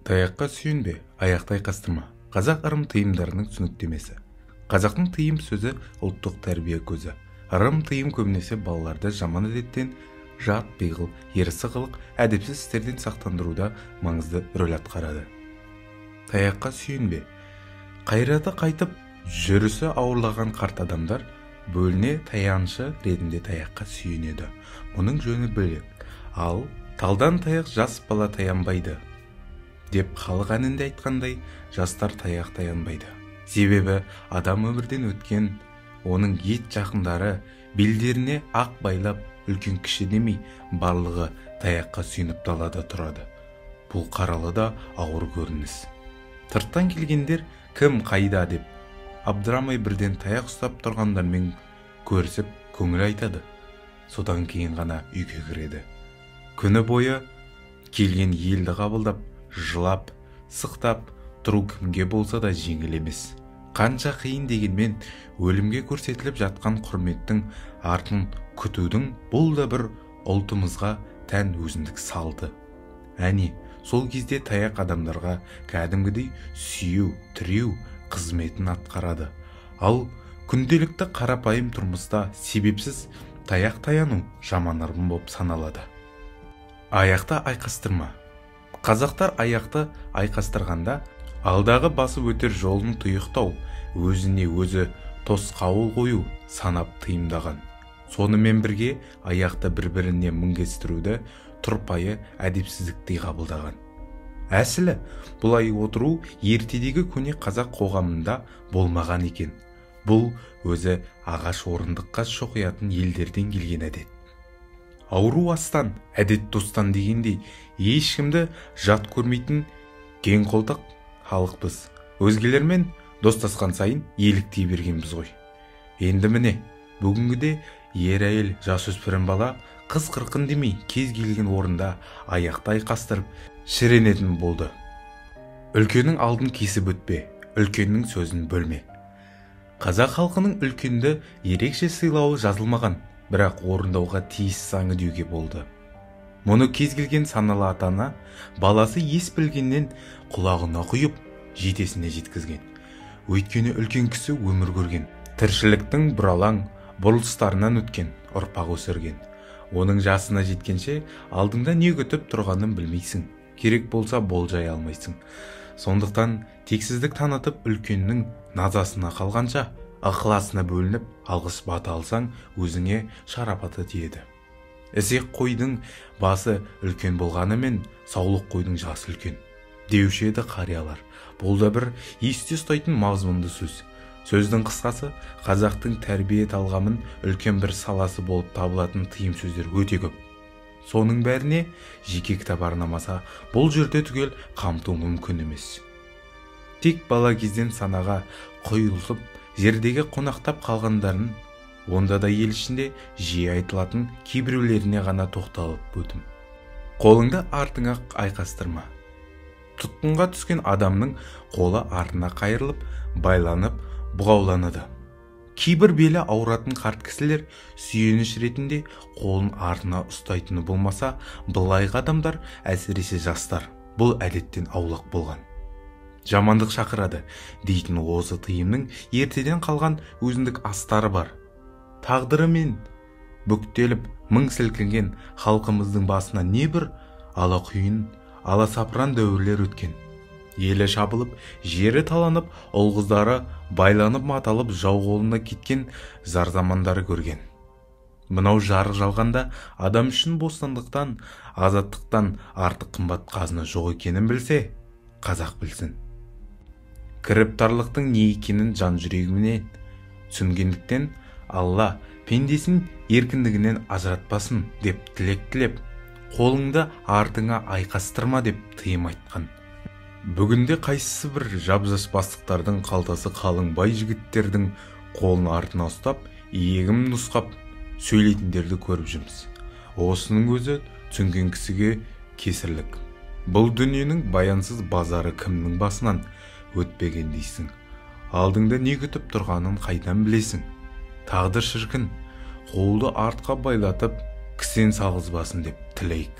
Таяққа сүйенбе, аяқты айқастырма. Қазақ ырым тыйымдарының түсініктемесі. Қазақтың тыйым сөзі ұлттық тәрбие көзі. Ырым тыйым көбінесе балаларды жаман әдеттен, жат пиғыл, ерсі қылық, әдепсіз істерден сақтандыруда маңызды рөл атқарады. Таяққа сүйенбе. Қайраты қайтып, жүрісі ауырлаған қарт адамдар бөліне таянышы ретінде таяққа сүйенеді. Мұның жөні бөлек. Ал талдан таяқ жас бала таянбайды деп халық әнінде айтқандай, жастар таяқ таянбайды. Себебі адам өмірден өткен, оның ет жақындары белдеріне ақ байлап, үлкен кіші демей, барлығы таяққа сүйеніп далада тұрады. Бұл қаралы да ауыр көрініс. Тырттан келгендер кім қайда деп абдырамай бірден таяқ ұстап тұрғандармен көрісіп көңіл айтады. Содан кейін ғана үйге кіреді. Күні бойы келген елді қабылдап, жылап, сықтап тұру кімге болса да жеңіл емес. Қанша қиын дегенмен өлімге көрсетіліп жатқан құрметтің артын күтудің бұл да бір ұлтымызға тән өзіндік салты. Әне, сол кезде таяқ адамдарға кәдімгідей сүйеу, тіреу қызметін атқарады. Ал күнделікті қарапайым тұрмыста себепсіз таяқ таяну жаман ырым болып саналады. Аяқты айқастырма. Қазақтар аяқты айқастырғанда алдағы басып өтер жолын тұйықтау, өзіне өзі тосқауыл қою санап тыйымдаған. Сонымен бірге аяқты бір-біріне мінгестіруді тұрпайы әдепсіздіктей қабылдаған. Әсілі, бұлай отыру ертедегі көне қазақ қоғамында болмаған екен. Бұл өзі ағаш орындыққа шоқиятын елдерден келген әдет. Ауру астан, әдет достан дегендей, ешкімді жат көрмейтін кең қолтық халықпыз. Өзгелермен достасқан сайын еліктей бергенбіз ғой. Енді міне, бүгінгіде ер әйел, жасөспірім бала, қыз қырқын демей, кез келген орында аяқты айқастырып шіренетін болды. Үлкеннің алдын кесіп өтпе, үлкеннің сөзін бөлме. Қазақ халқының үлкенді ерекше сыйлауы жазылмаған, бірақ орындауға тиіс заңы деуге болды. Мұны кез келген саналы ата-ана баласы ес білгеннен құлағына құйып, жетесіне жеткізген. Өйткені үлкен кісі өмір көрген, тіршіліктің бұралаң бұрылыстарынан өткен, ұрпақ өсірген. Оның жасына жеткенше алдыңда не күтіп тұрғанын білмейсің, керек болса болжай алмайсың. Сондықтан тексіздік танытып үлкеннің назасына қалғанша, ықыласына бөлініп, алғыс бата алсаң, өзіңе шарапаты тиеді. Ісек қойдың басы үлкен болғанымен, саулық қойдың жасы үлкен деуші еді қариялар. Бұл да бір есте ұстайтын мазмұнды сөз. Сөздің қысқасы, қазақтың тәрбие талғамын үлкен бір саласы болып табылатын тыйым сөздер өте көп. Соның бәріне жеке кітап арнамаса, бұл жерде түгел қамту мүмкін емес. Тек бала кезден санаға құйылып, жердегі қонақтап қалғандарын, онда да ел ішінде жиі айтылатын кейбіреулеріне ғана тоқталып өтім. Қолыңды артыңа айқастырма. Тұтқынға түскен адамның қолы артына қайырылып, байланып, бұғауланады. Кейбір белі ауыратын қарт кісілер сүйеніш ретінде қолын артына ұстайтыны болмаса, былайғы адамдар, әсіресе жастар, бұл әдеттен аулақ болған. Жамандық шақырады дейтін осы тыйымның ертеден қалған өзіндік астары бар. Тағдырымен бүктеліп, мың сілкінген халқымыздың басына небір алақұйын, аласапыран дәуірлер өткен. Елі шабылып, жері таланып, ұл-қыздары байланып маталып жау қолына кеткен зар замандары көрген. Мынау жарық жалғанда адам үшін бостандықтан, азаттықтан артық қымбат қазына жоқ екенін білсе, қазақ білсін. Кіріптарлықтың не екенін жан жүрегімен түсінгендіктен, Алла пендесін еркіндігінен ажыратпасын деп тілек тілеп, қолыңды артыңа айқастырма деп тыйым айтқан. Бүгінде қайсысы бір жап-жас бастықтардың қалтасы қалың бай жігіттердің қолын артына ұстап, иегім нұсқап сөйлейтіндерді көріп жүрміз. Осының өзі түсінген кісіге кесірлік. Бұл дүниенің баянсыз базары кімнің басынан өтпеген дейсің. Алдыңда не күтіп тұрғанын қайдан білесің? Тағдыр шіркін, қолды артқа байлатып, кісен салғызбасын деп тілейік.